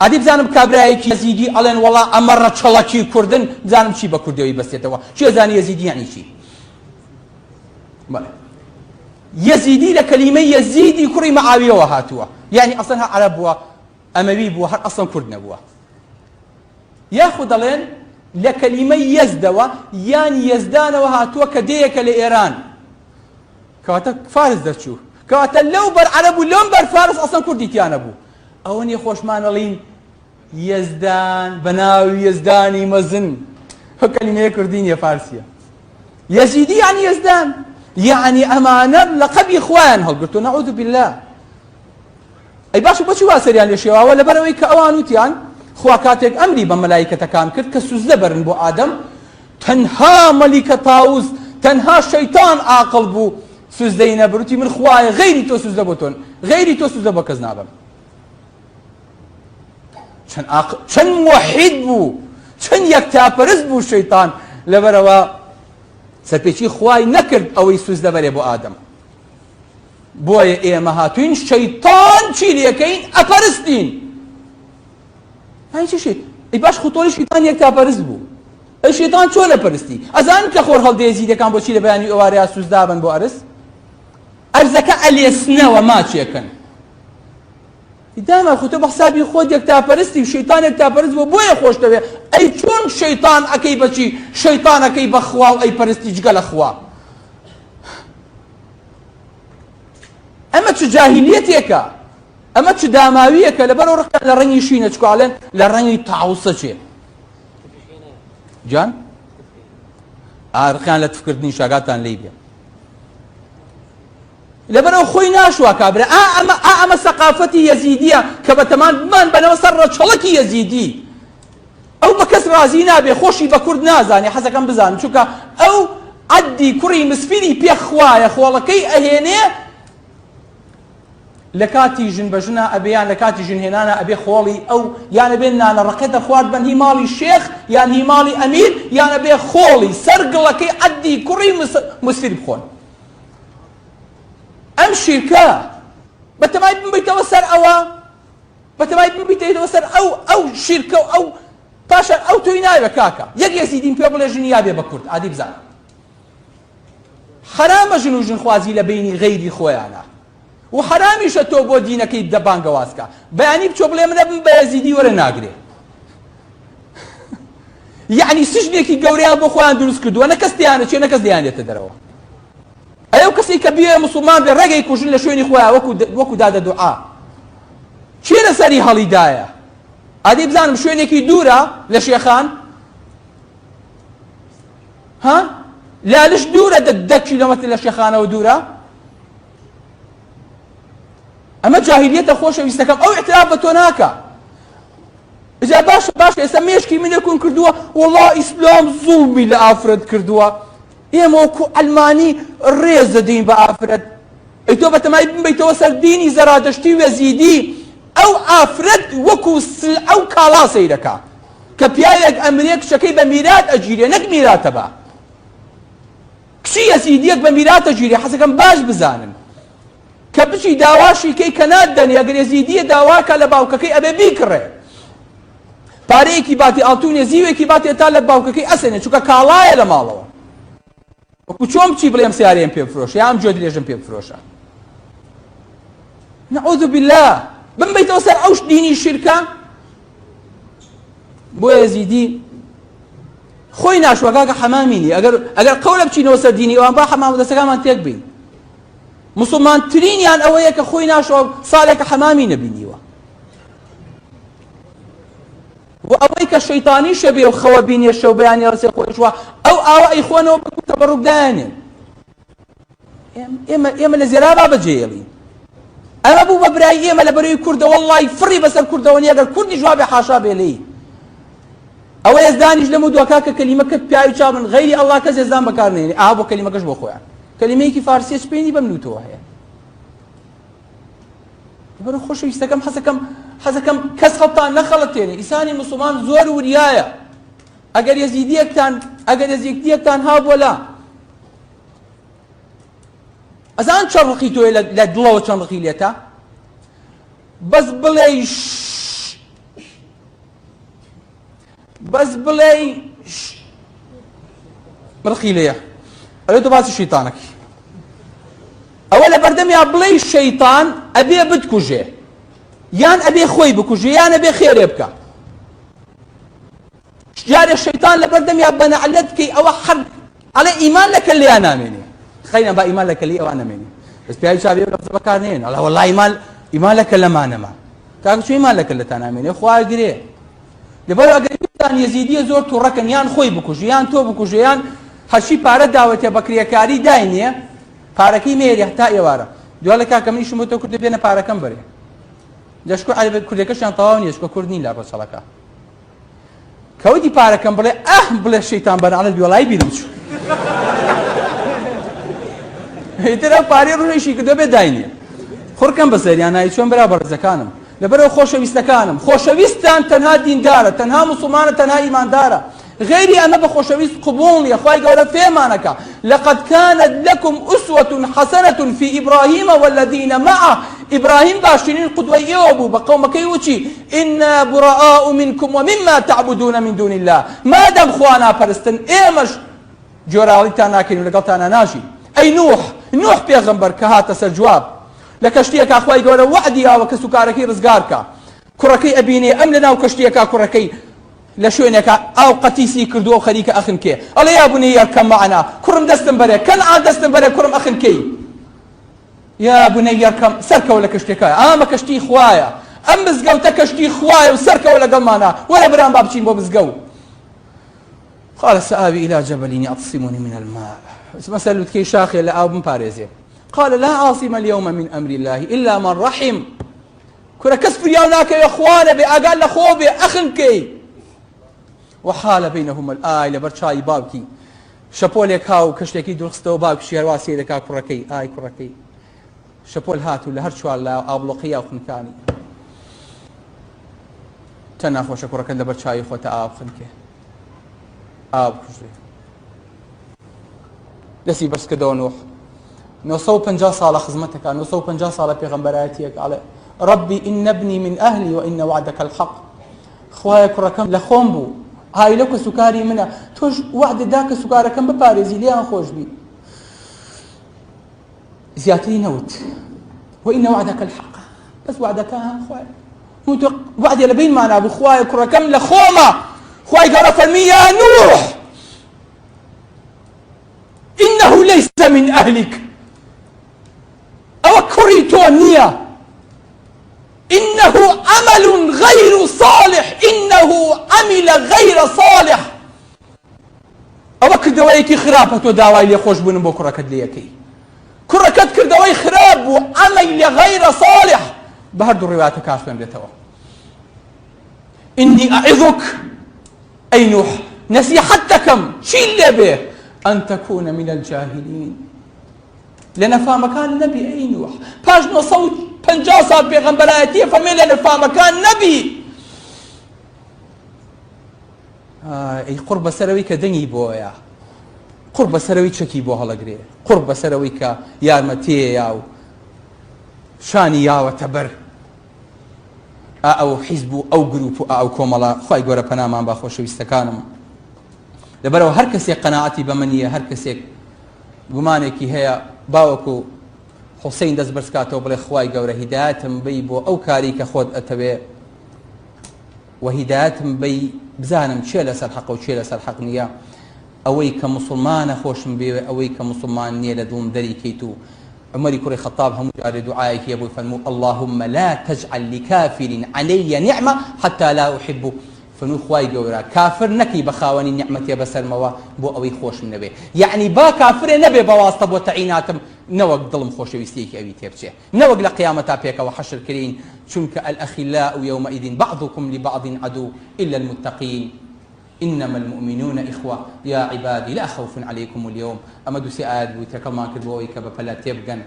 ئەدی بزانم کابرایەکی یەزیدی ئەڵێن وەڵا ئەمە ڕەچەڵەکی کوردن بزانم چی بە کوردەوەی بەستێتەوە کێ زانی یەزیدی یعنی چی بەڵێ یەزیدی لە کەلیمەی یەزیدی کوڕی مەعاویەوە هاتووە یعنی ئەسڵەن هەر عەرەب بووە ئەمەوی بووە هەر ئەسڵەن کورد نەبووە یاخود دەڵێن لە کەلیمەی یەزدەوە یان یەزدانەوە هاتووە کە دێیەکە لە ئێران کەواتە فارس دەرچوو کەواتە لەو بەر عەرەب و لەم بەر فارس ئەسڵەن کوردی تیا نەبوو ئەوە نیە خۆشمان ئەڵین یەزدان بە ناوی یەزدانی مەزن ئەو کەلیمەیە کوردی نیە فارسیە یەزیدی یعنی یەزدان یعنی ئەمانە لەقەبی خوایان هەڵگرتو نعوذ بالله ئەی باشە بۆچی وا سەریان لێ شێواوە؟ لەبەرئەوەی کە ئەوان وتیان خوا کاتێک ئەمری بە مەلایکەتەکان کرد کە سوجدە بەرن بۆ ئادەم تەنها مەلیکە تاوس تەنها شەیتان ئاقڵ بوو سوجدەی نەبرد وتی من خوایە غەیری تۆ سوجدە بۆ تۆن غەیری تۆ سوجدە بۆ کەس نابەم چەند ئاق چەند موحید بوو چەند یەکتاپەرست بوو شەیتان لەبەرەوە سەرپێچی خوای نەکرد ئەوەی سوجدە بەرێ بۆ ئادەم بۆیە ئێمە هاتوین شەیتان چی لێکەین ئەپەرستین هەی چی شێت ئەی باش خوتۆی شەیتان یەکتاپەرست بوو ئەی شەیتان چۆن ئەپەرستی ئەزانن کە خۆر هەڵدێ یەزیدەکان بۆچی لە بەیانی ئێوارەیا سوزدابن بۆ ئەرز ئەرزەکە ئەلێسنەوە ماچێکن داما خۆ تۆ بە حسابی خۆت یەکتاپەرستی و شەیتان یەکتاپەرست بووە بۆیە خۆشتەوێ ئەی چۆن شەیتان ئەکەی بەچی شەیتان ئەکەی بە خوا و ئەی پەرستی جگە لە خوا ئەمە چ جاهیلیەتێکە ئەمە چ داماویەکە لەبەرەوە ڕقیان لە ڕەنگی شینە چکاڵێن لە ڕەنگی تاوسە چێ جان ئارقیان لە تفکردنی شاگاتان لی بێ لەبەرەوە خۆی ناشوا کابرا ئا ئەمە ئا ئەمە سەقافەتی یەزیدیە کە بەتەمان بمان بەنەوە سەر ڕەچەڵەکی یەزیدی ئەو بە کەس ڕازی نابێ خۆشی بە کورد نازانێ حەزەکەم بزانم چونکە ئەو عەدی کوڕی مسفیری پێ خوایە خۆڵەکەی ئەهێنێ لە کاتی ژن بە ژنە ئەبێ یان لە کاتی ژن هێنانە ئەبێ خۆڵی ئەو یان ئەبێ نانە ڕەقێ دەخوارد بن هی ماڵی شێخ یان هی ماڵی ئەمیر یان ئەبێ خۆڵی سەر گڵەکەی عەدی کوڕی مسفیر بخۆن ئەم شیرکە بەتەمای بمبیتەوە سەر ئەوە بەتەمای ببیتەوە سەر ئەو ئەو شیرکە و ئەو پاشان ئەو تۆی ناوێ کاکە یەک یەزیدیم پێ بڵێ ژنی یابێ بە کورد ئادی بزانە حەرامە ژن و ژنخوازی لە بینی غەیری خۆیانە و حەرامیشە تۆ بۆ دینەکەی دە بانگەوازکە بەیانی بچۆ بڵێ منە بم بە یەزیدی وەرە ناگرێ یعنی سجنێکی گەورەیان بۆ خۆیان دروست کردووە نە کەس تیانە چێ نە کەس لێیان دێتە دەرەوە ئەی ئەو کەسەی کە بیەوێ موسڵمان بێ ڕێک ئەیکوژن لە شوێنی خۆیان وەکو وەکو دادە دوعا کێ لەسەری هەڵیدایە ئادەی بزانم شوێنێکی دوورە لە شێخان ها لالش دوورە دە کیلۆمەتر لە شێخانەوە دوورە ئەمە جاهلیەتە خۆشەویستەکەم ئەو اعتراف بە تۆ ناکە جا باشە باشە ئێستا مێشکی منە کون کردووە وەڵا ئیسلام زوڵمی لە ئافرەت کردووە ئێمە وەکو عەلمانی ڕێز دەدەین بە ئافرەت ئەی تۆ بەتەمای بمبەیتەوە سەر دینی زەرادەشتی و یەزیدی ئەو ئافرەت وەکو سلعە و کاڵا سەیرەکا کە پیاوێک ئەمرێ کچەکەی بە میرات ئەگیرێ نەک میراتە بە کچی یەزیدیەک بە میرات ئەگیرێ حەزەکەم باش بزانن کە بچی داواشی کەی کە ناتدەنێ ئەگەر یەزیدیە داواکە لە باوکەکەی ئەبێ بیکڕێ پارەیەکی باتێ ئاڵتونێ زیوێکی باتێ تا لە باوکەکەی ئەسێنێ چونکە کاڵایە لە ماڵەوە وەکو چۆن بچی بڵێ ئەم سیارەیەم پێ بفرۆشە یا ئەم گوێ درێژم پێ بفرۆشە نعوذ بالله بمبیتەوە سەر ئەوش دینی شیرکە بۆ یەزیدی خۆی ناشوە کاکە حەمامی نیە ئەگەر ئەگەر قەولە بچینەوە سەر دینی ئەوان با حەمام و دەستەکانمان تێک بین مسلمانترینیان ئەوەیە کە خۆی ناشوە ساڵێکە حەمامی نەبینیوە و ئەوەی کە شەیتانیشە بێ و خەوە بینێ شەو بەیانی ڕسێ خۆشوە ئەو ئاوە ئەیخۆنەوە بە تەبەڕوک دایانێن ئێمە ئێمە لە زێرابا بەجێیەڵین ئەمە بوو بە برای ئێمە لە بەرەی کوردە وەڵڵای فڕی بەسەر کوردەوە نییە گەر کوردیش وابێ حاشا بێ لێی ئەوە یەزدانیش لەمە دواکا کە کەلیمەکە پیاوی چاوبن غەیری ئەڵڵا کەس یەزدان بەکار نێنێ ئا بۆ کەلیمەکەش بۆ خۆیان کەلیمەیەکی فارسیە چ پێنی بەم لوتەوە هەیە لەبەر خۆشەویستەکەم حەزەکەم حەزەکەم کەس هەڵتان نەخەڵەتێنێ ئیسانی مسلمان زۆر وریایە ئەگەر یەزیدیەکتان ئەگەر یەزیدیەکتان هابووە لا ئەزان چەند ڕقی تۆیە لە دڵەوە چەند ڕقی لێتە بەس بڵێ. بەس بڵێی ڕقی لێیە ئەوێ تۆ باسی شەیتانەکەی ئەوە لە بەردەمیا بڵێی شەیتان ئەبێ بتکوژێ یان ئەبێ خۆی بکوژێ یان ئەبێ خێرێ بکە جارێ شەیتان لە بەردەمیا بە نەعلەت بکەی ئەوە حەق ئەڵێ ئیمان لە کەلیا نامێنێ خەینە با ئیمان لە کەلی ئەوان نەمێنێ بەس پیاوی چاوی ئەو لەفزە بەکار نێن ئەڵێ وەڵا ئیمان ئیمان لە کەلەمان نەما کاکە چۆن ئیمان لە کەلەتان نامێنێ خوا گرێ لەبەر ئەگەر ویستان یەزیدیە زۆر توڕەکەن یان خۆی بکوژێ یان تۆ بکوژێ یان هەرچی پارە داوەتێ بە کرێکاری داینێ پارەکەی مێری هەتا ئێوارە دوای لە کاکە منیشم بۆ تۆ کردو بێنە پارەکەم بەرێ دەشکو عەرەبە کوردەکەشیان تەواو نییە چکە کورد نین لە ڕەچەڵەکە کەوتی پارەکەم بڵێ ئەه بڵێ شەیتان بەناڵت بیوەڵای بیرم چوو ئیتر ئەو پارەی ڕۆژێکی کردووە بێ داینێ خوڕکەم بەسەریان نای چۆن برا بەڕێزەکانم لەبەرەوە خۆشەویستەکانم خۆشەویستان تەنها دیندارە تەنها موسڵمانە تەنها ئیماندارە غەیری ئەمە بە خۆشەویست قبوڵ نییە خوای گەورە فێمانەکە لقد كانت لكم أسوة حسنة في إبراهيم والذين معه ئیبراهیم باشترین قدوەی ئێوە بوو بە قەومەکەی وتی إنا براء منكم ومما تعبدون من دون الله مادام خوا ناپەرستن ئێمەش گوێڕایەڵیتان ناکەین و لەگەڵتانا ناژین ئەی نوح نوح پێغەمبەر کە هاتە سەر جواب لە کەشتیەکا خوای گەورە وەعدی یاوە کەسوکارەکەی ڕزگار کا کوڕەکەی ئەبینێ ئەم لەناو کەشتیەکا کوڕەکەی لە شوێنێکا ئاو قەتیسی کردووە و خەریکە ئەخنکێ ئەڵێ یا بنی ارکب معنا کوڕم دەستم بەرێ کەنعان دەستم بەرێ کوڕم ئەخنکێی یا بنی ارکب سەرکەوە لە کەشتیەکە ئامە کەشتی خوایە ئەم مزگەوتە کەشتی خوایە و سەرکەوە لەگەڵمانا وەرە برام با بچین بۆ مزگەوت قال سآوي إلى جبل يعصمني من الماء مەسەر لوتکەی شاخێ لە ئاو بمپارێزێ قال لا عاصم اليوم من أمر الله إلا من رحم کورە کەس فریاو ناکەوێ خوا نەبێ ئاگات لە خۆ بێ ئەخنکەی وحال بينهما ئای لەبەر چای باوکی شەپۆلێک ها و کەشتێکی دوورخستەوە باوکیشی هەروا سەیرەکا کوڕەکەی ئای کوڕەکەی شەپۆل هات و لە هەر چوار لا ئابڵۆقەی یا خنکانی چەند ناخۆشە کوڕەکەت لەبەر چاوی خۆتە ئاو خنکێ ئاو بکوژرێ دەستی بەرز کردەوە نوح 950 ساڵە خزمەتەکە 950 ساڵە پێغەمبەرایەتیەک ئەڵێ ربی إن ابني من أهلي وإن وعدك الحق خوایە کوڕەکەم لە خۆم بوو عایلە و کەسوکاری منە تۆش وعدت دا کەسوکارەکەم بپارێزی لێیان خۆش بی زیاتری نەوت وإن وعدك الحق بەس وعدەکە خوایە تۆ وعدێ لە بینمانا بوو خوایە کوڕەکەم لە خۆمە خوای گەورە فەرمی یا نوح إنه ليس من أهلك ئەوە کوڕی تۆ نییە إنه عمل غير صالح إنه عمل غير صالح ئەوە کردەوەیەکی خراپە تۆ داوای لێخۆشبوونم بۆ کوڕەکەت لێ ئەکەی کوڕەکەت کردەوەی خراپ بوو عمل غير صالح بە هەردوو ڕیوایەتەکە خوێنرێتەوە إني أعظك ئەی نوح نەسیحەت دەکەم چی لێبێ أن تكون من الجاهلين لە نەفامەکان نەبی ئەی نوح پاش 950 ساڵ پێغەمبەرایەتیە فەرمێ لە نەفامەکان نەبی ئەی قوڕ بەسەرەوەی کە دەنگی بۆیە قوڕ بەسەرەوەی چەکی بۆ هەڵەگرێ قوڕ بەسەرەوەی کە یارمەتیەیە و شانی یاوەتە بەر ئا ئەو حیزب و ئەو گروپ و ئا ئەو کۆمەڵە خوای گەورە پەنامان با خۆشەویستەکانم لەبەرەوە هەر کەسێک قەناعەتی بەمە نییە هەر کەسێک گومانێکی هەیە باوەکو حوسین دەست بەرزکاتەوە بڵێ خوای گەورە هیدایەتم بی بۆ ئەو کاری کە خۆت ئەتەوێ و هیدایەتم بەی بزانم کێ لەسەر حەقە و کێ لەسەر حەق نییە ئەوەی کە موسڵمانە خۆشم بێوێ ئەوەی کە موسڵمان نییە لە دڵم دەری کەیت و عومەری کوڕی خەتاب هەموو جارێ دوعایەکی هەبوو فەرموو اللهم لا تجعل لکافر علی نعمە حتی لا احبه فەرموو خوای گەورە کافر نەکەی بە خاوەنی نیعمەتێ بەسەرمەوە بۆ ئەوەی خۆشم نەوێ یەعنی با کافرێ نەبێ بە واستە بۆ تەعیناتم نەوەک دڵم خۆشەویستیەکی ئەوی تێبچێ نەوەک لە قیامەتا پێکەوە حەشر کرێین چونکە الاخلاء یومئذ بعضکم لبعض عدو الا المتقین انما المومنون اخوە یا عبادی لا خوف علیکم الیوم ئەمە دوو سێ ئایەت بوو تێکەڵمان کرد بۆ ئەوەی کە بە پەلە تێبگەن.